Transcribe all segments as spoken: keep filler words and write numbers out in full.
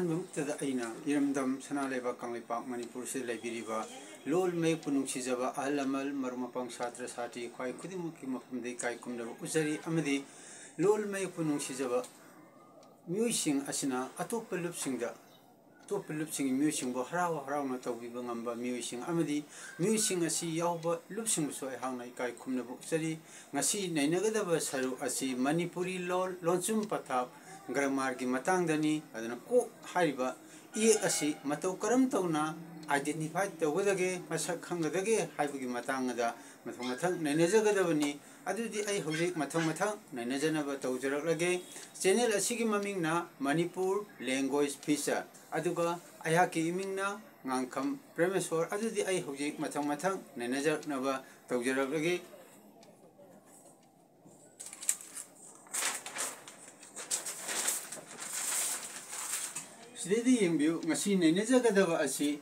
ꯃꯛꯇꯗ ꯑꯩꯅ ꯏꯔꯝꯗꯝ ꯁꯅꯥ ꯂꯩꯕꯥꯛ ꯀꯪꯂꯩꯄꯥꯛ ꯃꯅꯤꯄꯨꯔꯁꯤꯗ ꯂꯩꯕꯤꯔꯤꯕ ꯂꯣꯜ ꯃꯌꯦꯛꯄꯨ ꯅꯨꯡꯁꯤꯖꯕ ꯑꯍꯜ ꯂꯃꯟ, ꯃꯔꯨꯞ ꯃꯄꯥꯡ, ꯁꯥꯇ꯭ꯔ ꯁꯥꯇ꯭ꯔꯤ ꯈ꯭ꯋꯥꯏ ꯈꯨꯗꯤꯡꯃꯛꯀꯤ ꯃꯐꯝꯗ ꯏꯀꯥꯏ ꯈꯨꯝꯅꯕ ꯎꯠꯆꯔꯤ꯫ ꯑꯃꯗꯤ ꯂꯣꯜ ꯃꯌꯦꯛꯄꯨ ꯅꯨꯡꯁꯤꯖꯕ ꯃꯤꯑꯣꯏꯁꯤꯡ ꯑꯁꯤꯅ ꯑꯇꯣꯞꯄ ꯂꯨꯞꯁꯤꯡꯗ, ꯑꯇꯣꯞꯄ ꯂꯨꯞꯁꯤꯡꯒꯤ ꯃꯤꯑꯣꯏꯁꯤꯡꯕꯨ ꯍꯔꯥꯎ ꯍꯔꯥꯎꯅ ꯇꯧꯕꯤꯕ ꯉꯝꯕ ꯃꯤꯑꯣꯏꯁꯤꯡ ꯑꯃꯗꯤ ꯃꯤꯑꯣꯏꯁꯤꯡ ꯑꯁꯤ ꯌꯥꯎꯕ ꯂꯨꯞꯁꯤꯡꯕꯨꯁꯨ ꯑꯩꯍꯥꯛꯅ ꯏꯀꯥꯏ ꯈꯨꯝꯅꯕ ꯎꯠꯆꯔꯤ꯫ ꯉꯁꯤ ꯅꯩꯅꯒꯗꯕ ꯁꯔꯨꯛ ꯑꯁꯤ ꯃꯅꯤꯄꯨꯔꯤ ꯂꯣꯜ, ꯂꯣꯟꯆꯨꯝ ꯄꯊꯥꯞ, ꯒ꯭ꯔꯥꯃꯥꯔꯒꯤ ꯃꯇꯥꯡꯗꯅꯤ꯫ ꯑꯗꯨꯅ ꯀꯣꯛ ꯍꯥꯏꯔꯤꯕ ꯏꯌꯦꯛ ꯑꯁꯤ ꯃꯇꯧ ꯀꯔꯝ ꯇꯧꯅ identify ꯇꯧꯒꯗꯒꯦ, ꯃꯁꯛ ꯈꯪꯒꯗꯒꯦ ꯍꯥꯏꯕꯒꯤ ꯃꯇꯥꯡ ꯑꯗ ꯃꯊꯪ ꯃꯊꯪ ꯅꯩꯅꯖꯒꯗꯕꯅꯤ꯫ ꯑꯗꯨꯗꯤ ꯑꯩ ꯍꯧꯖꯤꯛ ꯃꯊꯪ ꯃꯊꯪ ꯅꯩꯅꯖꯅꯕ ꯇꯧꯖꯔꯛꯂꯒꯦ꯫ Channel ꯑꯁꯤꯒꯤ ꯃꯃꯤꯡꯅ ꯃꯅꯤꯄꯨꯔ Language Feature, ꯑꯗꯨꯒ ꯑꯩꯍꯥꯛꯀꯤ ꯏꯃꯤꯡꯅ ꯉꯥꯡꯈꯝ ꯄ꯭ꯔꯦꯃꯦꯁꯣꯔ꯫ ꯑꯗꯨꯗꯤ ꯑꯩ ꯍꯧꯖꯤꯛ ꯃꯊꯪ ꯃꯊꯪ ꯅꯩꯅꯖꯔꯛꯅꯕ ꯇꯧꯖꯔꯛꯂꯒꯦ꯫ ꯁꯤꯗꯩꯗ ꯌꯦꯡꯕꯤꯌꯨ, ꯉꯁꯤ ꯅꯩꯅꯖꯒꯗꯕ ꯑꯁꯤ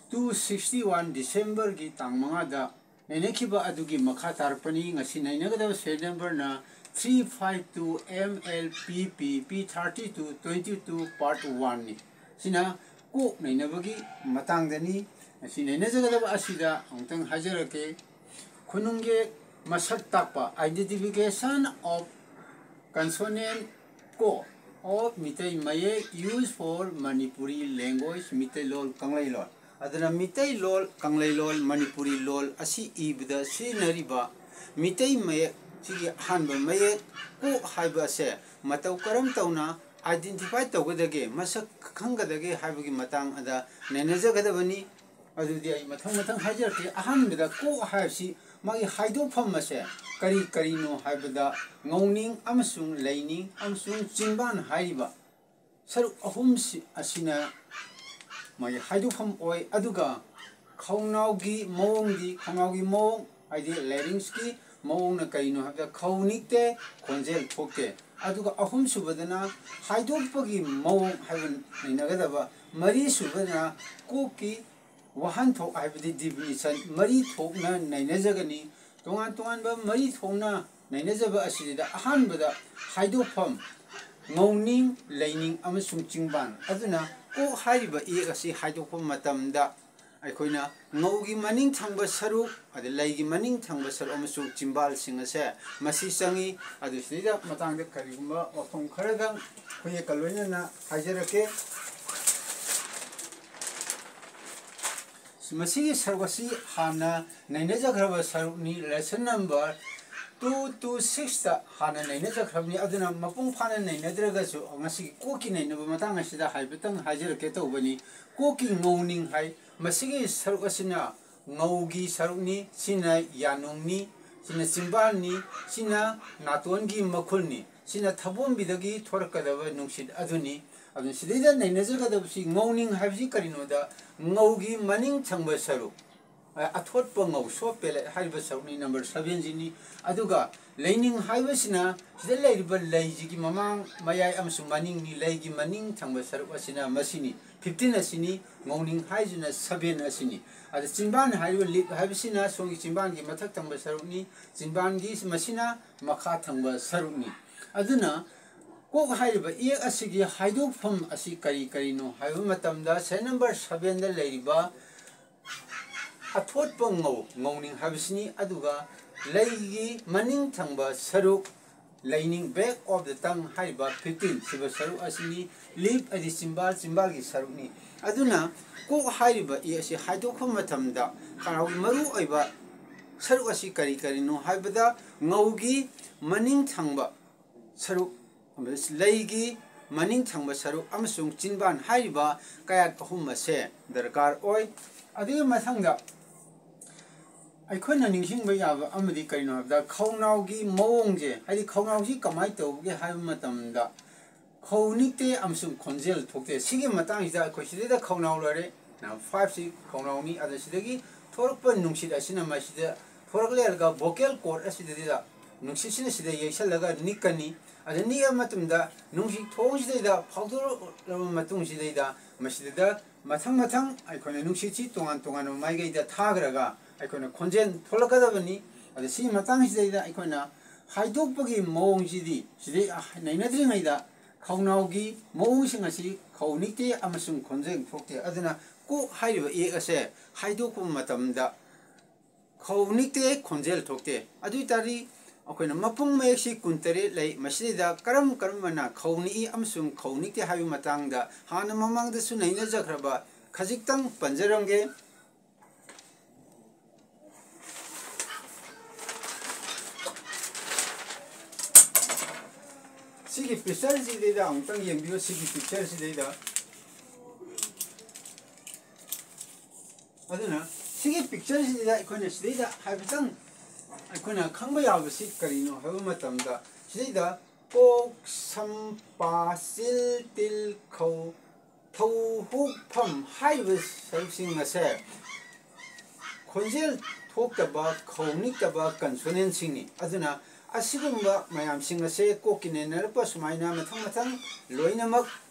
two sixty one Decemberꯒꯤ ꯇꯥꯡ ꯃꯉꯥꯗ ꯅꯩꯅꯈꯤꯕ ꯑꯗꯨꯒꯤ ꯃꯈꯥ ꯇꯥꯔꯛꯄꯅꯤ꯫ ꯉꯁꯤ ꯅꯩꯅꯒꯗꯕ serial numberꯅ three five two M L P P P thirty two twenty two part oneꯅꯤ꯫ ꯁꯤꯅ ꯀꯣꯛ ꯅꯩꯅꯕꯒꯤ ꯃꯇꯥꯡꯗꯅꯤ꯫ ꯉꯁꯤ ꯅꯩꯅꯖꯒꯗꯕ ꯑꯁꯤꯗ ꯑꯃꯨꯛꯇꯪ ꯍꯥꯏꯖꯔꯛꯀꯦ꯫ ꯈꯨꯅꯨꯡꯒꯤ ꯃꯁꯛ ꯇꯥꯛꯄ, identification of consonant code of Meitei ꯃꯌꯦꯛ, used for Manipuri language, ꯃꯤꯇꯩꯂꯣꯜ ꯀꯪꯂꯩꯂꯣꯜ꯫ ꯑꯗꯨꯅ ꯃꯤꯇꯩꯂꯣꯜ ꯀꯪꯂꯩꯂꯣꯜ ꯃꯅꯤꯄꯨꯔꯤ ꯂꯣꯜ ꯑꯁꯤ ꯏꯕꯗ ꯁꯤꯖꯤꯟꯅꯔꯤꯕ ꯃꯤꯇꯩ ꯃꯌꯦꯛ ꯁꯤꯒꯤ ꯑꯍꯥꯟꯕ ꯃꯌꯦꯛ ꯀꯣꯛ ꯍꯥꯏꯕ ꯑꯁꯦ ꯃꯇꯧ ꯀꯔꯝ ꯇꯧꯅ identify ꯇꯧꯒꯗꯒꯦ, ꯃꯁꯛ ꯈꯪꯒꯗꯒꯦ ꯍꯥꯏꯕꯒꯤ ꯃꯇꯥꯡ ꯑꯗ ꯅꯩꯅꯖꯒꯗꯕꯅꯤ꯫ ꯑꯗꯨꯗꯤ ꯑꯩ ꯃꯊꯪ ꯃꯊꯪ ꯍꯥꯏꯖꯔꯛꯀꯦ꯫ ꯑꯍꯥꯟꯕꯗ ꯀꯣꯛ ꯍꯥꯏꯕꯁꯤ ꯃꯥꯒꯤ ꯍꯥꯏꯗꯣꯛꯐꯝ ꯑꯁꯦ ꯀꯔꯤ ꯀꯔꯤꯅꯣ ꯍꯥꯏꯕꯗ, ꯉꯧꯅꯤꯡ ꯑꯃꯁꯨꯡ ꯂꯩꯅꯤꯡ ꯑꯃꯁꯨꯡ ꯆꯤꯟꯕꯥꯟ ꯍꯥꯏꯔꯤꯕ ꯁꯔꯨꯛ ꯑꯍꯨꯝ ꯑꯁꯤꯅ ꯃꯥꯒꯤ ꯍꯥꯏꯗꯣꯛꯐꯝ ꯑꯣꯏ꯫ ꯑꯗꯨꯒ ꯈꯧꯅꯥꯎꯒꯤ ꯃꯑꯣꯡꯗꯤ, ꯈꯧꯅꯥꯎꯒꯤ ꯃꯑꯣꯡ ꯍꯥꯏꯗꯤ larynxꯀꯤ ꯃꯑꯣꯡꯅ ꯀꯔꯤꯅꯣ ꯍꯥꯏꯕꯗ ꯈꯧ ꯅꯤꯛꯇꯦ, ꯈꯣꯟꯖꯦꯜ ꯊꯣꯛꯇꯦ꯫ ꯑꯗꯨꯒ ꯑꯍꯨꯝꯁꯨꯕꯗꯅ ꯍꯥꯏꯗꯣꯛꯄꯒꯤ ꯃꯑꯣꯡ ꯍꯥꯏꯕ ꯅꯩꯅꯒꯗꯕ, ꯃꯔꯤꯁꯨꯕꯗꯅ ꯀꯣꯛꯀꯤ ꯋꯥꯍꯟꯊꯣꯛ ꯍꯥꯏꯕꯗꯤ definition ꯃꯔꯤ ꯊꯣꯛꯅ ꯅꯩꯅꯖꯒꯅꯤ꯫ ꯇꯣꯉꯥꯟ ꯇꯣꯉꯥꯟꯕ ꯃꯔꯤ ꯊꯣꯛꯅ ꯅꯩꯅꯖꯕ ꯑꯁꯤꯗ ꯑꯍꯥꯟꯕꯗ ꯍꯥꯏꯗꯣꯛꯐꯝ, ꯉꯧꯅꯤꯡ, ꯂꯩꯅꯤꯡ ꯑꯃꯁꯨꯡ ꯆꯤꯡꯕꯥꯟ꯫ ꯑꯗꯨꯅ ꯀꯣꯛ ꯍꯥꯏꯔꯤꯕ ꯏꯌꯦꯛ ꯑꯁꯤ ꯍꯥꯏꯗꯣꯛꯄ ꯃꯇꯝꯗ ꯑꯩꯈꯣꯏꯅ ꯉꯧꯒꯤ ꯃꯅꯤꯡ ꯊꯪꯕ ꯁꯔꯨꯛ, ꯑꯗꯩ ꯂꯩꯒꯤ ꯃꯅꯤꯡ ꯊꯪꯕ ꯁꯔꯨꯛ ꯑꯃꯁꯨꯡ ꯆꯤꯝꯕꯥꯜꯁꯤꯡ ꯑꯁꯦ ꯃꯁꯤ ꯆꯪꯏ꯫ ꯑꯗꯨ ꯁꯤꯗꯩꯗ ꯃꯇꯥꯡꯗ ꯀꯔꯤꯒꯨꯝꯕ ꯋꯥꯐꯝ ꯈꯔꯗꯪ ꯈꯨꯌꯦꯛꯀ ꯂꯣꯏꯅꯅ ꯍꯥꯏꯖꯔꯛꯀꯦ꯫ ꯃꯁꯤꯒꯤ ꯁꯔꯨꯛ ꯑꯁꯤ ꯍꯥꯟꯅ ꯅꯩꯅꯖꯈ꯭ꯔꯕ ꯁꯔꯨꯛꯅꯤ, lesson number two two six ꯇ ꯍꯥꯟꯅ ꯅꯩꯅꯖꯈ꯭ꯔꯕꯅꯤ꯫ ꯑꯗꯨꯅ ꯃꯄꯨꯡ ꯐꯥꯅ ꯅꯩꯅꯗ꯭ꯔꯒꯁꯨ ꯉꯁꯤꯒꯤ ꯀꯣꯛꯀꯤ ꯅꯩꯅꯕ ꯃꯇꯥꯡ ꯑꯁꯤꯗ ꯍꯥꯏꯐꯦꯠꯇꯪ ꯍꯥꯏꯖꯔꯛꯀꯦ ꯇꯧꯕꯅꯤ꯫ ꯀꯣꯛꯀꯤ ꯉꯧꯅꯤꯡ ꯍꯥꯏ, ꯃꯁꯤꯒꯤ ꯁꯔꯨꯛ ꯑꯁꯤꯅ ꯉꯧꯒꯤ ꯁꯔꯨꯛꯅꯤ, ꯁꯤꯅ ꯌꯥꯅꯨꯡꯅꯤ, ꯁꯤꯅ ꯆꯤꯝꯕꯥꯜꯅꯤ, ꯁꯤꯅ ꯅꯥꯇꯣꯟꯒꯤ ꯃꯈꯨꯜꯅꯤ, ꯁꯤꯅ ꯊꯕꯣꯝꯕꯤꯗꯒꯤ ꯊꯣꯔꯛꯀꯗꯕ ꯅꯨꯡꯁꯤꯠ ꯑꯗꯨꯅꯤ꯫ ꯑꯗꯨꯅ ꯁꯤꯗꯩꯗ ꯅꯩꯅꯖꯒꯗꯕꯁꯤ ꯉꯧꯅꯤꯡ ꯍꯥꯏꯕꯁꯤ ꯀꯔꯤꯅꯣꯗ, ꯉꯧꯒꯤ ꯃꯅꯤꯡ ꯊꯪꯕ ꯁꯔꯨꯛ, ꯑ, ꯑꯊꯣꯠꯄ ꯉꯧ, soft palate ꯍꯥꯏꯔꯤꯕ ꯁꯔꯨꯛꯅꯤ, number seven ꯁꯤꯅꯤ꯫ ꯑꯗꯨꯒ ꯂꯩꯅꯤꯡ ꯍꯥꯏꯕꯁꯤꯅ ꯁꯤꯗ ꯂꯩꯔꯤꯕ ꯂꯩꯁꯤꯒꯤ ꯃꯃꯥꯡ, ꯃꯌꯥꯏ ꯑꯃꯁꯨꯡ ꯃꯅꯤꯡꯅꯤ꯫ ꯂꯩꯒꯤ ꯃꯅꯤꯡ ꯊꯪꯕ ꯁꯔꯨꯛ ꯑꯁꯤꯅ ꯃꯁꯤꯅꯤ, fifteen ꯑꯁꯤꯅꯤ꯫ ꯉꯧꯅꯤꯡ ꯍꯥꯏꯁꯤꯅ seven ꯑꯁꯤꯅꯤ꯫ ꯑꯗ ꯆꯤꯝꯕꯥꯟ ꯍꯥꯏꯔꯤꯕ lip ꯍꯥꯏꯕꯁꯤꯅ ꯁꯣꯝꯒꯤ ꯆꯤꯝꯕꯥꯟꯒꯤ ꯃꯊꯛ ꯊꯪꯕ ꯁꯔꯨꯛꯅꯤ, ꯆꯤꯝꯕꯥꯟꯒꯤ ꯃꯁꯤꯅ ꯃꯈꯥ ꯊꯪꯕ ꯁꯔꯨꯛꯅꯤ꯫ ꯑꯗꯨꯅ ꯀꯣꯛ ꯍꯥꯏꯔꯤꯕ ꯏꯌꯦꯛ ꯑꯁꯤꯒꯤ ꯍꯥꯏꯗꯣꯛꯐꯝ ꯑꯁꯤ ꯀꯔꯤ ꯀꯔꯤꯅꯣ ꯍꯥꯏꯕ ꯃꯇꯝꯗ, serial number seven ꯗ ꯂꯩꯔꯤꯕ ꯑꯊꯣꯠꯄ ꯉꯧ, ꯉꯧꯅꯤꯡ ꯍꯥꯏꯕꯁꯤꯅꯤ꯫ ꯑꯗꯨꯒ ꯂꯩꯒꯤ ꯃꯅꯤꯡ ꯊꯪꯕ ꯁꯔꯨꯛ, ꯂꯩꯅꯤꯡ, back of the tongue ꯍꯥꯏꯔꯤꯕ fifteen ꯁꯨꯕ ꯁꯔꯨꯛ ꯑꯁꯤꯅꯤ꯫ Lip ꯍꯥꯏꯗꯤ ꯆꯤꯝꯕꯥꯜ, ꯆꯤꯝꯕꯥꯜꯒꯤ ꯁꯔꯨꯛꯅꯤ꯫ ꯑꯗꯨꯅ ꯀꯣꯛ ꯍꯥꯏꯔꯤꯕ ꯏ ꯑꯁꯤ ꯍꯥꯏꯗꯣꯛꯄ ꯃꯇꯝꯗ ꯈꯅꯥꯎꯒꯤ ꯃꯔꯨ ꯑꯣꯏꯕ ꯁꯔꯨꯛ ꯑꯁꯤ ꯀꯔꯤ ꯀꯔꯤꯅꯣ ꯍꯥꯏꯕꯗ, ꯉꯧꯒꯤ ꯃꯅꯤꯡ ꯊꯪꯕ ꯁꯔꯨꯛ, ꯂꯩꯒꯤ ꯃꯅꯤꯡ ꯊꯪꯕ ꯁꯔꯨꯛ ꯑꯃꯁꯨꯡ ꯆꯤꯟꯕꯥꯟ ꯍꯥꯏꯔꯤꯕ ꯀꯌꯥꯠ ꯑꯍꯨꯝ ꯑꯁꯦ ꯗꯔꯀꯥꯔ ꯑꯣꯏ꯫ ꯑꯗꯨꯒꯤ ꯃꯊꯪꯗ ꯑꯩꯈꯣꯏꯅ ꯅꯤꯡꯁꯤꯡꯕ ꯌꯥꯕ ꯑꯃꯗꯤ ꯀꯔꯤꯅꯣ ꯍꯥꯏꯕꯗ, ꯈꯧꯅꯥꯎꯒꯤ ꯃꯑꯣꯡꯁꯦ, ꯍꯥꯏꯗꯤ ꯈꯧꯅꯥꯎꯁꯤ ꯀꯃꯥꯏꯅ ꯇꯧꯕꯒꯦ ꯍꯥꯏꯕ ꯃꯇꯝꯗ, ꯈꯧ ꯅꯤꯛꯇꯦ ꯑꯃꯁꯨꯡ ꯈꯣꯟꯖꯦꯜ ꯊꯣꯛꯇꯦ꯫ ꯁꯤꯒꯤ ꯃꯇꯥꯡꯁꯤꯗ ꯑꯩꯈꯣꯏ ꯁꯤꯗꯩꯗ ꯈꯧꯅꯥꯎ ꯂꯣꯏꯔꯦ, number five ꯁꯤ ꯈꯧꯅꯥꯎꯅꯤ꯫ ꯑꯗ ꯁꯤꯗꯒꯤ ꯊꯣꯔꯛꯄ ꯅꯨꯡꯁꯤꯠ ꯑꯁꯤꯅ ꯃꯁꯤꯗ ꯊꯣꯔꯛꯂꯦꯔꯒ vocal cord ꯑꯁꯤꯗꯩꯗ ꯅꯨꯡꯁꯤꯠꯁꯤꯅ ꯁꯤꯗ ꯌꯩꯁꯜꯂꯒ ꯅꯤꯛꯀꯅꯤ꯫ ꯑꯗ ꯅꯤꯛꯑ ꯃꯇꯨꯡꯗ ꯅꯨꯡꯁꯤꯠ ꯊꯣꯡꯁꯤꯗꯩꯗ ꯐꯥꯎꯗꯣꯔꯛꯂꯕ ꯃꯇꯨꯡꯁꯤꯗꯩꯗ ꯃꯁꯤꯗꯩꯗ ꯃꯊꯪ ꯃꯊꯪ ꯑꯩꯈꯣꯏꯅ ꯅꯨꯡꯁꯤꯠꯁꯤ ꯇꯣꯉꯥꯟ ꯇꯣꯉꯥꯟꯕ ꯃꯥꯏꯀꯩꯗ ꯊꯥꯈ꯭ꯔꯒ ꯑꯩꯈꯣꯏꯅ ꯈꯣꯟꯖꯦꯜ ꯊꯣꯛꯂꯛꯀꯗꯕꯅꯤ꯫ ꯑꯗ ꯁꯤꯒꯤ ꯃꯇꯥꯡꯁꯤꯗꯩꯗ ꯑꯩꯈꯣꯏꯅ ꯍꯥꯏꯗꯣꯛꯄꯒꯤ ꯃꯑꯣꯡꯁꯤꯗꯤ ꯁꯤꯗꯩ ꯅꯩꯅꯗ꯭ꯔꯤꯉꯩꯗ ꯈꯧꯅꯥꯎꯒꯤ ꯃꯑꯣꯡꯁꯤꯡ ꯑꯁꯤ ꯈꯧ ꯅꯤꯛꯇꯦ ꯑꯃꯁꯨꯡ ꯈꯣꯟꯖꯦꯜ ꯊꯣꯛꯇꯦ꯫ ꯑꯗꯨꯅ ꯀꯣꯛ ꯍꯥꯏꯔꯤꯕ ꯏꯌꯦꯛ ꯑꯁꯦ ꯍꯥꯏꯗꯣꯛꯄ ꯃꯇꯝꯗ ꯈꯧ ꯅꯤꯛꯇꯦ, ꯈꯣꯟꯖꯦꯜ ꯊꯣꯛꯇꯦ꯫ ꯑꯗꯨ ꯑꯣꯏ ꯇꯥꯔꯗꯤ ꯑꯩꯈꯣꯏꯅ ꯃꯄꯨꯡ ꯃꯌꯦꯛꯁꯤ ꯀꯨꯟꯇꯔꯦꯠ ꯂꯩ꯫ ꯃꯁꯤꯗꯩꯗ ꯀꯔꯝ ꯀꯔꯝꯕꯅ ꯈꯧ ꯅꯤꯛꯏ ꯑꯃꯁꯨꯡ ꯈꯧ ꯅꯤꯛꯇꯦ ꯍꯥꯏꯕꯒꯤ ꯃꯇꯥꯡꯗ ꯍꯥꯟꯅ ꯃꯃꯥꯡꯗꯁꯨ ꯅꯩꯅꯖꯈ꯭ꯔꯕ ꯈꯖꯤꯛꯇꯪ ꯄꯟꯖꯔꯝꯒꯦ꯫ ꯁꯤꯒꯤ ꯄꯤꯛꯆꯔꯁꯤꯗꯩꯗ ꯑꯃꯨꯛꯇꯪ ꯌꯦꯡꯕꯤꯌꯨ꯫ ꯁꯤꯒꯤ ꯄꯤꯛꯆꯔꯁꯤꯗꯩꯗ, ꯑꯗꯨꯅ ꯁꯤꯒꯤ ꯄꯤꯛꯆꯔꯁꯤꯗꯩꯗ ꯑꯩꯈꯣꯏꯅ ꯁꯤꯗꯩꯗ ꯍꯥꯏꯐꯦꯠꯇꯪ ꯑꯩꯈꯣꯏꯅ ꯈꯪꯕ ꯌꯥꯕꯁꯤ ꯀꯔꯤꯅꯣ ꯍꯥꯏꯕ ꯃꯇꯝꯗ, ꯁꯤꯗꯩꯗ ꯀꯣꯛ, ꯁꯝ, ꯄꯥ, ꯆꯤꯜ, ꯇꯤꯜ, ꯈꯧ, ꯊꯧ, ꯍꯨꯛ, ꯐꯝ ꯍꯥꯏꯔꯤꯕ ꯁꯔꯨꯛꯁꯤꯡ ꯑꯁꯦ ꯈꯣꯟꯖꯦꯜ ꯊꯣꯛꯇꯕ, ꯈꯧ ꯅꯤꯛꯇꯕ ꯀꯟꯁꯣꯅꯦꯟꯁꯤꯡꯅꯤ꯫ ꯑꯗꯨꯅ ꯑꯁꯤꯒꯨꯝꯕ ꯃꯌꯥꯝꯁꯤꯡ ꯑꯁꯦ ꯀꯣꯛꯀꯤ ꯅꯩꯅꯔꯛꯄ ꯁꯨꯃꯥꯏꯅ ꯃꯊꯪ ꯃꯊꯪ ꯂꯣꯏꯅꯃꯛ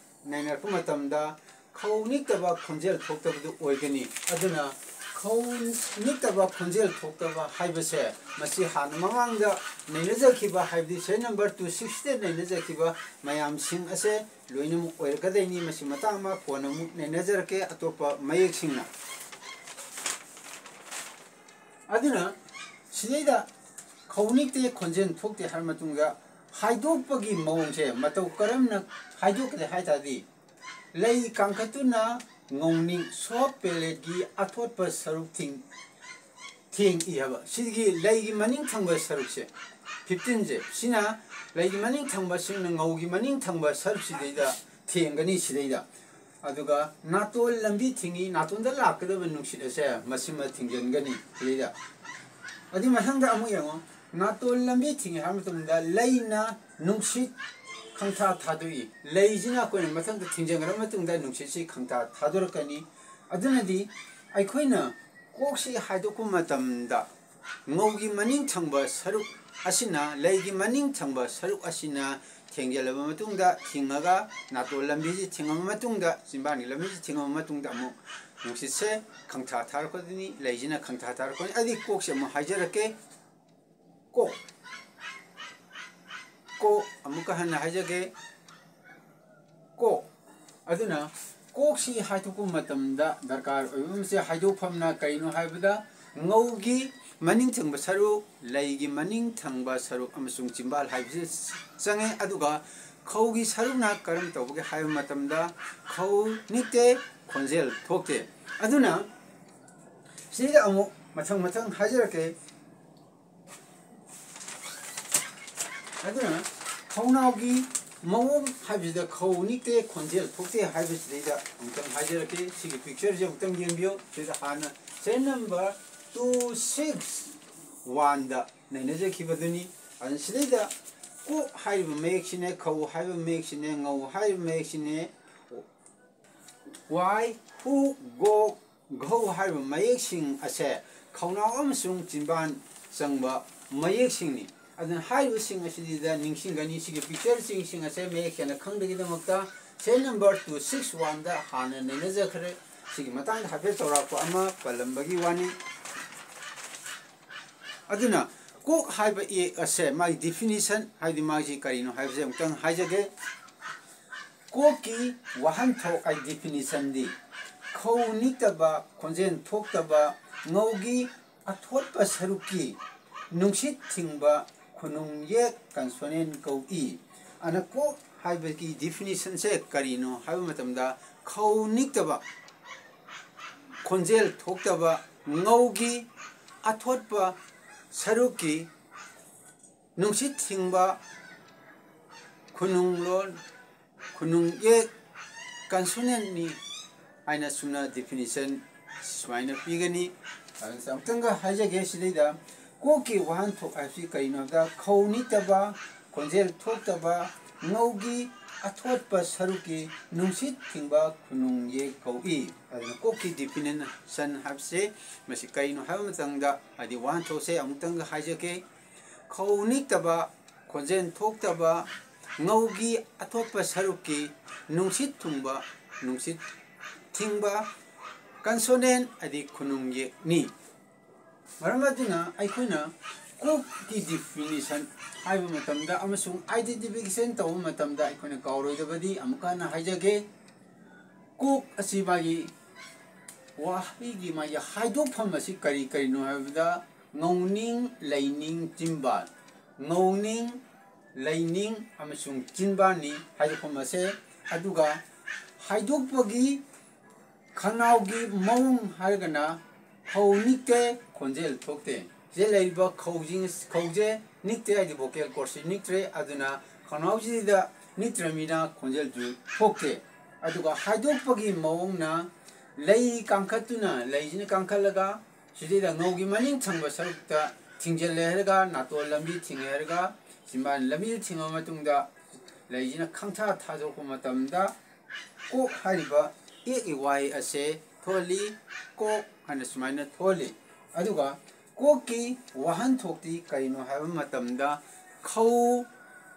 ꯅꯩꯅꯔꯛꯄ ꯃꯇꯝꯗ ꯈꯧ ꯅꯤꯛꯇꯕ ꯈꯣꯟꯖꯦꯜ ꯊꯣꯛꯇꯕꯗꯨ ꯑꯣꯏꯒꯅꯤ꯫ ꯑꯗꯨꯅ ꯈꯧ ꯅꯤꯛꯇꯕ ꯈꯣꯟꯖꯦꯜ ꯊꯣꯛꯇꯕ ꯍꯥꯏꯕꯁꯦ ꯃꯁꯤ ꯍꯥꯟꯅ ꯃꯃꯥꯡꯗ ꯅꯩꯅꯖꯈꯤꯕ, ꯍꯥꯏꯕꯗꯤ serial number two sixty ꯗ ꯅꯩꯅꯖꯈꯤꯕ ꯃꯌꯥꯝꯁꯤꯡ ꯑꯁꯦ ꯂꯣꯏꯅꯃꯛ ꯑꯣꯏꯔꯛꯀꯗꯣꯏꯅꯤ꯫ ꯃꯁꯤ ꯃꯇꯥꯡ ꯑꯃ ꯀꯣꯟꯅ ꯑꯃꯨꯛ ꯅꯩꯅꯖꯔꯛꯀꯦ ꯑꯇꯣꯞꯄ ꯃꯌꯦꯛꯁꯤꯡꯅ꯫ ꯑꯗꯨꯅ ꯁꯤꯗꯩꯗ ꯈꯧ ꯅꯤꯛꯇꯦ, ꯈꯣꯟꯖꯦꯜ ꯊꯣꯛꯇꯦ ꯍꯥꯏꯔ ꯃꯇꯨꯡꯗ ꯍꯥꯏꯗꯣꯛꯄꯒꯤ ꯃꯑꯣꯡꯁꯦ ꯃꯇꯧ ꯀꯔꯝꯅ ꯍꯥꯏꯗꯣꯛꯀꯗꯦ ꯍꯥꯏ ꯇꯥꯔꯗꯤ, ꯂꯩ ꯀꯥꯡꯈꯠꯇꯨꯅ ꯉꯧꯅꯤꯡ soft palate ꯀꯤ ꯑꯊꯣꯠꯄ ꯁꯔꯨꯛ ꯊꯤꯡ-, ꯊꯦꯡꯏ ꯍꯥꯏꯕ꯫ ꯁꯤꯒꯤ ꯂꯩꯒꯤ ꯃꯅꯤꯡ ꯊꯪꯕ ꯁꯔꯨꯛꯁꯦ, fifteen ꯁꯦ, ꯁꯤꯅ ꯂꯩꯒꯤ ꯃꯅꯤꯡ ꯊꯪꯕꯁꯤꯡꯅ ꯉꯧꯒꯤ ꯃꯅꯤꯡ ꯊꯪꯕ ꯁꯔꯨꯛꯁꯤꯗꯩꯗ ꯊꯦꯡꯒꯅꯤ ꯁꯤꯗꯩꯗ꯫ ꯑꯗꯨꯒ ꯅꯥꯇꯣꯟ ꯂꯝꯕꯤ ꯊꯤꯡꯉꯤ, ꯅꯥꯇꯣꯟꯗ ꯂꯥꯛꯀꯗꯕ ꯅꯨꯡꯁꯤꯠ ꯑꯁꯦ ꯃꯁꯤꯃ ꯊꯤꯡꯖꯤꯟꯒꯅꯤ ꯁꯤꯗꯩꯗ꯫ ꯑꯗꯨꯒꯤ ꯃꯊꯪꯗ ꯑꯃꯨꯛ ꯌꯦꯡꯉꯣ, ꯅꯥꯇꯣꯟ ꯂꯝꯕꯤ ꯊꯤꯡꯉꯤ ꯍꯥꯏꯕ ꯃꯇꯝꯗ ꯂꯩꯅ ꯅꯨꯡꯁꯤꯠ ꯈꯪꯊꯥ ꯊꯥꯗꯣꯛꯏ꯫ ꯂꯩꯁꯤꯅ ꯑꯩꯈꯣꯏꯅ ꯃꯊꯪꯗ ꯊꯤꯡꯖꯤꯟꯈ꯭ꯔꯕ ꯃꯇꯨꯡꯗ ꯅꯨꯡꯁꯤꯠꯁꯤ ꯈꯪꯊꯥ ꯊꯥꯗꯣꯔꯛꯀꯅꯤ꯫ ꯑꯗꯨꯅꯗꯤ ꯑꯩꯈꯣꯏꯅ ꯀꯣꯛꯁꯤ ꯍꯥꯏꯗꯣꯛꯄ ꯃꯇꯝꯗ ꯉꯧꯒꯤ ꯃꯅꯤꯡ ꯊꯪꯕ ꯁꯔꯨꯛ ꯑꯁꯤꯅ, ꯂꯩꯒꯤ ꯃꯅꯤꯡ ꯊꯪꯕ ꯁꯔꯨꯛ ꯑꯁꯤꯅ ꯊꯦꯡꯖꯤꯜꯂꯕ ꯃꯇꯨꯡꯗ, ꯊꯤꯡꯉꯒ ꯅꯥꯇꯣꯟ ꯂꯝꯕꯤꯁꯤ ꯊꯤꯡꯉꯕ ꯃꯇꯨꯡꯗ, ꯆꯤꯟꯕꯥꯟꯒꯤ ꯂꯝꯕꯤꯁꯤ ꯊꯤꯡꯉꯕ ꯃꯇꯨꯡꯗ ꯑꯃꯨꯛ ꯅꯨꯡꯁꯤꯠꯁꯦ ꯈꯪꯊꯥ ꯊꯥꯔꯛꯀꯗꯣꯏꯅꯤ, ꯂꯩꯁꯤꯅ ꯈꯪꯊꯥ ꯊꯥꯔꯛꯀꯅꯤ꯫ ꯑꯗꯨꯗꯤ ꯀꯣꯛꯁꯦ ꯑꯃꯨꯛ ꯍꯥꯏꯖꯔꯛꯀꯦ꯫ ꯀꯣꯛ, ꯀꯣꯛ ꯑꯃꯨꯛꯀ ꯍꯟꯅ ꯍꯥꯏꯖꯒꯦ꯫ ꯑꯗꯨꯅ ꯀꯣꯛꯁꯤ ꯍꯥꯏꯗꯣꯛꯄ ꯃꯇꯝꯗ ꯗꯔꯀꯥꯔ ꯑꯣꯏꯕ ꯑꯃꯁꯦ ꯍꯥꯏꯗꯣꯛꯐꯝꯅ ꯀꯔꯤꯅꯣ ꯍꯥꯏꯕꯗ, ꯉꯧꯒꯤ ꯃꯅꯤꯡ ꯊꯪꯕ ꯁꯔꯨꯛ, ꯂꯩꯒꯤ ꯃꯅꯤꯡ ꯊꯪꯕ ꯁꯔꯨꯛ ꯑꯃꯁꯨꯡ ꯆꯤꯝꯕꯥꯜ ꯍꯥꯏꯕꯁꯤ ꯆꯪꯉꯦ꯫ ꯑꯗꯨꯒ ꯈꯧꯒꯤ ꯁꯔꯨꯛꯅ ꯀꯔꯝ ꯇꯧꯕꯒꯦ ꯍꯥꯏꯕ ꯃꯇꯝꯗ, ꯈꯧ ꯅꯤꯛꯇꯦ, ꯈꯣꯟꯖꯦꯜ ꯊꯣꯛꯇꯦ꯫ ꯑꯗꯨꯅ ꯁꯤꯗ ꯑꯃꯨꯛ ꯃꯊꯪ ꯃꯊꯪ ꯍꯥꯏꯖꯔꯛꯀꯦ꯫ ꯑꯗꯨꯅ ꯈꯧꯅꯥꯎꯒꯤ ꯃꯑꯣꯡ ꯍꯥꯏꯕꯁꯤꯗ ꯈꯧ ꯅꯤꯛꯇꯦ, ꯈꯣꯟꯖꯦꯜ ꯊꯣꯛꯇꯦ ꯍꯥꯏꯕꯁꯤꯗꯩꯗ ꯑꯃꯨꯛꯇꯪ ꯍꯥꯏꯖꯔꯛꯀꯦ꯫ ꯁꯤꯒꯤ ꯄꯤꯛꯆꯔꯁꯦ ꯑꯃꯨꯛꯇꯪ ꯌꯦꯡꯕꯤꯌꯨ꯫ ꯁꯤꯗ ꯍꯥꯟꯅ ꯁꯦꯔꯤꯌꯦꯜ ꯅꯝꯕꯔ ꯇꯨ ꯁꯤꯛꯁ ꯋꯥꯟꯗ ꯅꯩꯅꯖꯈꯤꯕꯗꯨꯅꯤ꯫ ꯑꯗꯨꯅ ꯁꯤꯗꯩꯗ ꯀꯣꯛ ꯍꯥꯏꯔꯤꯕ ꯃꯌꯦꯛꯁꯤꯅꯦ, ꯈꯧ ꯍꯥꯏꯔꯤꯕ ꯃꯌꯦꯛꯁꯤꯅꯦ, ꯉꯧ ꯍꯥꯏꯔꯤꯕ ꯃꯌꯦꯛꯁꯤꯅꯦ, ꯋꯥꯏ, ꯍꯨ, ꯒꯣꯛ, ꯘꯧ ꯍꯥꯏꯔꯤꯕ ꯃꯌꯦꯛꯁꯤꯡ ꯑꯁꯦ ꯈꯧꯅꯥꯎ ꯑꯃꯁꯨꯡ ꯆꯤꯟꯕꯥꯟ ꯆꯪꯕ ꯃꯌꯦꯛꯁꯤꯡꯅꯤ꯫ ꯑꯗꯨꯅ ꯍꯥꯏꯔꯤꯕꯁꯤꯡ ꯑꯁꯤꯗ ꯅꯤꯡꯁꯤꯡꯒꯅꯤ꯫ ꯁꯤꯒꯤ ꯄꯤꯛꯆꯔꯁꯤꯡꯁꯤꯡ ꯑꯁꯦ ꯃꯌꯦꯛ ꯁꯦꯡꯅ ꯈꯪꯕꯒꯤꯗꯃꯛꯇ ꯁꯦꯔꯤꯌꯦꯜ ꯅꯝꯕꯔ ꯇꯨ ꯁꯤꯛꯁ ꯋꯥꯟꯗ ꯍꯥꯟꯅ ꯅꯩꯅꯖꯈ꯭ꯔꯦ꯫ ꯁꯤꯒꯤ ꯃꯇꯥꯡꯗ ꯍꯥꯏꯐꯦꯠ ꯆꯥꯎꯔꯥꯛꯄ ꯑꯃ ꯄꯜꯂꯝꯕꯒꯤ ꯋꯥꯅꯤ꯫ ꯑꯗꯨꯅ ꯀꯣꯛ ꯍꯥꯏꯕ ꯏꯌꯦꯛ ꯑꯁꯦ ꯃꯥꯒꯤ ꯗꯤꯐꯤꯅꯤꯁꯟ, ꯍꯥꯏꯗꯤ ꯃꯥꯒꯤ ꯀꯔꯤꯅꯣ ꯍꯥꯏꯕꯁꯦ ꯑꯃꯨꯛꯇꯪ ꯍꯥꯏꯖꯒꯦ꯫ ꯀꯣꯛꯀꯤ ꯋꯥꯍꯟꯊꯣꯛ ꯍꯥꯏ ꯗꯤꯐꯤꯅꯤꯁꯟꯗꯤ ꯈꯧ ꯅꯤꯛꯇꯕ, ꯈꯣꯟꯖꯦꯜ ꯊꯣꯛꯇꯕ, ꯉꯧꯒꯤ ꯑꯊꯣꯠꯄ ꯁꯔꯨꯛꯀꯤ ꯅꯨꯡꯁꯤꯠ ꯊꯤꯡꯕ ꯈꯨꯅꯨꯡ ꯌꯦꯛ ꯀꯟꯁꯣꯅꯦꯟ ꯀꯧꯏ꯫ ꯑꯅ ꯀꯣꯛ ꯍꯥꯏꯕꯒꯤ ꯗꯤꯐꯤꯅꯤꯁꯟꯁꯦ ꯀꯔꯤꯅꯣ ꯍꯥꯏꯕ ꯃꯇꯝꯗ, ꯈꯧ ꯅꯤꯛꯇꯕ, ꯈꯣꯟꯖꯦꯜ ꯊꯣꯛꯇꯕ, ꯉꯧꯒꯤ ꯑꯊꯣꯠꯄ ꯁꯔꯨꯛꯀꯤ ꯅꯨꯡꯁꯤꯠ ꯊꯤꯡꯕ ꯈꯨꯅꯨꯡ ꯂꯣꯟ, ꯈꯨꯅꯨꯡ ꯌꯦꯛ ꯀꯟꯁꯣꯅꯦꯟꯅꯤ ꯍꯥꯏꯅ ꯁꯨꯝꯅ ꯗꯤꯐꯤꯅꯤꯁꯟ ꯁꯨꯃꯥꯏꯅ ꯄꯤꯒꯅꯤ꯫ ꯑꯗꯨꯅ ꯑꯃꯨꯛꯇꯪꯒ ꯍꯥꯏꯖꯒꯦ ꯁꯤꯗꯩꯗ, ꯀꯣꯛꯀꯤ ꯋꯥꯍꯟꯊꯣꯛ ꯍꯥꯏꯕꯁꯤ ꯀꯔꯤꯅꯣ ꯍꯥꯏꯕꯗ, ꯈꯧ ꯅꯤꯛꯇꯕ, ꯈꯣꯟꯖꯦꯜ ꯊꯣꯛꯇꯕ, ꯉꯧꯒꯤ ꯑꯊꯣꯠꯄ ꯁꯔꯨꯛꯀꯤ ꯅꯨꯡꯁꯤꯠ ꯊꯤꯡꯕ ꯈꯨꯅꯨꯡ ꯌꯦꯛ ꯀꯧꯏ꯫ ꯑꯗꯨꯅ ꯀꯣꯛꯀꯤ ꯗꯤꯐꯤꯅꯤꯁꯟ ꯍꯥꯏꯕꯁꯦ ꯃꯁꯤ ꯀꯔꯤꯅꯣ ꯍꯥꯏꯕ ꯃꯇꯝꯗ, ꯍꯥꯏꯗꯤ ꯋꯥꯍꯟꯊꯣꯛꯁꯦ ꯑꯃꯨꯛꯇꯪꯒ ꯍꯥꯏꯖꯒꯦ꯫ ꯈꯧ ꯅꯤꯛꯇꯕ, ꯈꯣꯟꯖꯦꯜ ꯊꯣꯛꯇꯕ, ꯉꯧꯒꯤ ꯑꯊꯣꯠꯄ ꯁꯔꯨꯛꯀꯤ ꯅꯨꯡꯁꯤꯠ ꯊꯨꯡꯕ, ꯅꯨꯡꯁꯤꯠ ꯊꯤꯡꯕ ꯀꯟꯁꯣꯅꯦꯟ ꯍꯥꯏꯗꯤ ꯈꯨꯅꯨꯡ ꯌꯦꯛꯅꯤ꯫ ꯃꯔꯝ ꯑꯗꯨꯅ ꯑꯩꯈꯣꯏꯅ ꯀꯣꯛꯀꯤ ꯗꯤꯐꯤꯅꯤꯁꯟ ꯍꯥꯏꯕ ꯃꯇꯝꯗ ꯑꯃꯁꯨꯡ ꯑꯥꯏꯗꯦꯟꯇꯤꯐꯤꯀꯦꯁꯟ ꯇꯧꯕ ꯃꯇꯝꯗ ꯑꯩꯈꯣꯏꯅ ꯀꯥꯎꯔꯣꯏꯗꯕꯗꯤ ꯑꯃꯨꯛꯀ ꯍꯟꯅ ꯍꯥꯏꯖꯒꯦ, ꯀꯣꯛ ꯑꯁꯤ ꯃꯥꯒꯤ ꯋꯥꯍꯩꯒꯤ ꯃꯥꯒꯤ ꯍꯥꯏꯗꯣꯛꯐꯝ ꯑꯁꯤ ꯀꯔꯤ ꯀꯔꯤꯅꯣ ꯍꯥꯏꯕꯗ, ꯉꯧꯅꯤꯡ, ꯂꯩꯅꯤꯡ, ꯆꯤꯝꯕꯥꯜ꯫ ꯉꯧꯅꯤꯡ, ꯂꯩꯅꯤꯡ ꯑꯃꯁꯨꯡ ꯆꯤꯟꯕꯥꯜꯅꯤ ꯍꯥꯏꯗꯣꯛꯐꯝ ꯑꯁꯦ꯫ ꯑꯗꯨꯒ ꯍꯥꯏꯗꯣꯛꯄꯒꯤ ꯈꯅꯥꯎꯒꯤ ꯃꯑꯣꯡ ꯍꯥꯏꯔꯒꯅ ꯈꯧ ꯅꯤꯛꯇꯦ, ꯈꯣꯟꯖꯦꯜ ꯊꯣꯛꯇꯦ꯫ ꯁꯤꯗ ꯂꯩꯔꯤꯕ ꯈꯧꯁꯤꯡ, ꯈꯧꯁꯦ ꯅꯤꯛꯇꯦ ꯍꯥꯏꯗꯤ vocal cordꯁꯤ ꯅꯤꯛꯇ꯭ꯔꯦ, ꯑꯗꯨꯅ ꯈꯅꯥꯎꯁꯤꯗ ꯅꯤꯛꯇ꯭ꯔꯕꯅꯤꯅ ꯈꯣꯟꯖꯦꯜꯁꯨ ꯊꯣꯛꯇꯦ꯫ ꯑꯗꯨꯒ ꯍꯥꯏꯗꯣꯛꯄꯒꯤ ꯃꯑꯣꯡꯅ ꯂꯩ ꯀꯥꯡꯈꯠꯇꯨꯅ, ꯂꯩꯁꯤꯅ ꯀꯥꯡꯈꯠꯂꯒ ꯁꯤꯗꯩꯗ ꯉꯧꯒꯤ ꯃꯅꯤꯡ ꯊꯪꯕ ꯁꯔꯨꯛꯇ ꯊꯤꯡꯖꯤꯜꯂꯦ ꯍꯥꯏꯔꯒ, ꯅꯥꯇꯣꯟ ꯂꯝꯕꯤ ꯊꯤꯡꯉꯦ ꯍꯥꯏꯔꯒ, ꯆꯤꯝꯕꯥꯜ ꯂꯝꯕꯤ ꯊꯤꯡꯉ ꯃꯇꯨꯡꯗ ꯂꯩꯁꯤꯅ ꯈꯪꯊꯥ ꯊꯥꯗꯣꯔꯛꯄ ꯃꯇꯝꯗ ꯀꯣꯛ ꯍꯥꯏꯔꯤꯕ ꯏꯌꯦꯛꯀꯤ ꯋꯥꯍꯩ ꯑꯁꯦ ꯊꯣꯛꯍꯜꯂꯤ꯫ ꯀꯣꯛ ꯍꯥꯏꯅ ꯁꯨꯃꯥꯏꯅ ꯊꯣꯛꯍꯜꯂꯤ꯫ ꯑꯗꯨꯒ ꯀꯣꯛꯀꯤ ꯋꯥꯍꯟꯊꯣꯛꯇꯤ ꯀꯔꯤꯅꯣ ꯍꯥꯏꯕ ꯃꯇꯝꯗ, ꯈꯧ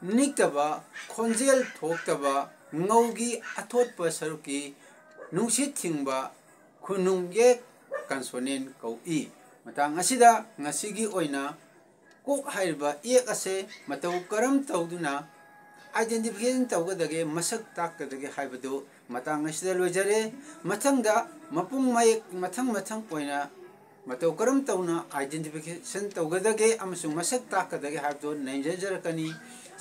ꯅꯤꯛꯇꯕ, ꯈꯣꯟꯖꯦꯜ ꯊꯣꯛꯇꯕ, ꯉꯧꯒꯤ ꯑꯊꯣꯠꯄ ꯁꯔꯨꯛꯀꯤ ꯅꯨꯡꯁꯤꯠ ꯊꯤꯡꯕ ꯈꯨꯅꯨꯡ ꯌꯦꯛ consonant ꯀꯧꯏ꯫ ꯃꯇꯥꯡ ꯑꯁꯤꯗ ꯉꯁꯤꯒꯤ ꯑꯣꯏꯅ ꯀꯣꯛ ꯍꯥꯏꯔꯤꯕ ꯏꯌꯦꯛ ꯑꯁꯦ ꯃꯇꯧ ꯀꯔꯝ ꯇꯧꯗꯨꯅ identification ꯇꯧꯒꯗꯒꯦ, ꯃꯁꯛ ꯇꯥꯛꯀꯗꯒꯦ ꯍꯥꯏꯕꯗꯨ ꯃꯇꯥꯡ ꯑꯁꯤꯗ ꯂꯣꯏꯖꯔꯦ꯫ ꯃꯊꯪꯗ ꯃꯄꯨꯡ ꯃꯌꯦꯛ ꯃꯊꯪ ꯃꯊꯪ ꯑꯣꯏꯅ ꯃꯇꯧ ꯀꯔꯝ ꯇꯧꯅ identification ꯇꯧꯒꯗꯒꯦ ꯑꯃꯁꯨꯡ ꯃꯁꯛ ꯇꯥꯛꯀꯗꯒꯦ ꯍꯥꯏꯕꯗꯨ ꯅꯩꯅꯖꯔꯛꯀꯅꯤ꯫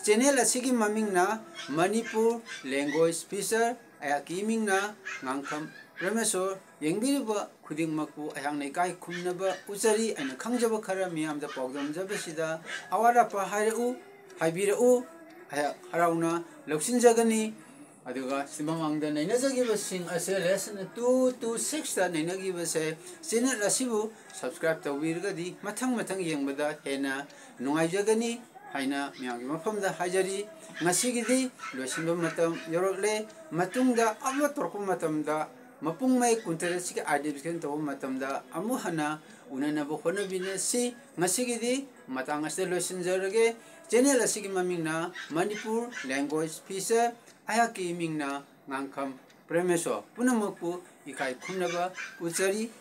Channel ꯑꯁꯤꯒꯤ ꯃꯃꯤꯡꯅ ꯃꯅꯤꯄꯨꯔ Language Feature, ꯑꯩꯍꯥꯛꯀꯤ ꯏꯃꯤꯡꯅ ꯉꯥꯡꯈꯝ ꯄ꯭ꯔꯦꯃꯦꯁꯣꯔ꯫ ꯌꯦꯡꯕꯤꯔꯤꯕ ꯈꯨꯗꯤꯡꯃꯛꯄꯨ ꯑꯩꯍꯥꯛꯅ ꯏꯀꯥꯏ ꯈꯨꯝꯅꯕ ꯎꯠꯆꯔꯤ꯫ ꯑꯩꯅ ꯈꯪꯖꯕ ꯈꯔ ꯃꯤꯌꯥꯝꯗ ꯄꯥꯎꯗꯝꯖꯕꯁꯤꯗ ꯑꯋꯥꯠ ꯑꯄꯥ ꯍꯥꯏꯔꯛꯎ, ꯍꯥꯏꯕꯤꯔꯛꯎ, ꯑꯩꯍꯥꯛ ꯍꯔꯥꯎꯅ ꯂꯧꯁꯤꯟꯖꯒꯅꯤ꯫ ꯑꯗꯨꯒ ꯁꯤ ꯃꯃꯥꯡꯗ ꯅꯩꯅꯖꯈꯤꯕꯁꯤꯡ ꯑꯁꯦ lesson two to sixꯇ ꯅꯩꯅꯈꯤꯕꯁꯦ channel ꯑꯁꯤꯕꯨ subscribe ꯇꯧꯕꯤꯔꯒꯗꯤ ꯃꯊꯪ ꯃꯊꯪ ꯌꯦꯡꯕꯗ ꯍꯦꯟꯅ ꯅꯨꯡꯉꯥꯏꯖꯒꯅꯤ ꯍꯥꯏꯅ ꯃꯌꯥꯝꯒꯤ ꯃꯐꯝꯗ ꯍꯥꯏꯖꯔꯤ꯫ ꯉꯁꯤꯒꯤꯗꯤ ꯂꯣꯏꯁꯤꯟꯕ ꯃꯇꯝ ꯌꯧꯔꯛꯂꯦ꯫ ꯃꯇꯨꯡꯗ upload ꯇꯧꯔꯛꯄ ꯃꯇꯝꯗ ꯃꯄꯨꯡ ꯃꯌꯦꯛ ꯀꯨꯟꯇꯔꯦꯠꯁꯤꯒꯤ identification ꯇꯧꯕ ꯃꯇꯝꯗ ꯑꯃꯨꯛ ꯍꯟꯅ ꯎꯅꯅꯕ ꯍꯣꯠꯅꯃꯤꯟꯅꯁꯤ꯫ ꯉꯁꯤꯒꯤꯗꯤ ꯃꯇꯥꯡ ꯑꯁꯤꯗ ꯂꯣꯏꯁꯤꯟꯖꯔꯒꯦ꯫ Channel ꯑꯁꯤꯒꯤ ꯃꯃꯤꯡꯅ ꯃꯅꯤꯄꯨꯔ Language Feature, ꯑꯩꯍꯥꯛꯀꯤ ꯏꯃꯤꯡꯅ ꯉꯥꯡꯈꯝ ꯄ꯭ꯔꯦꯃꯦꯁꯣꯔ꯫ ꯄꯨꯝꯅꯃꯛꯄꯨ ꯏꯀꯥꯏ ꯈꯨꯝꯅꯕ ꯎꯠꯆꯔꯤ꯫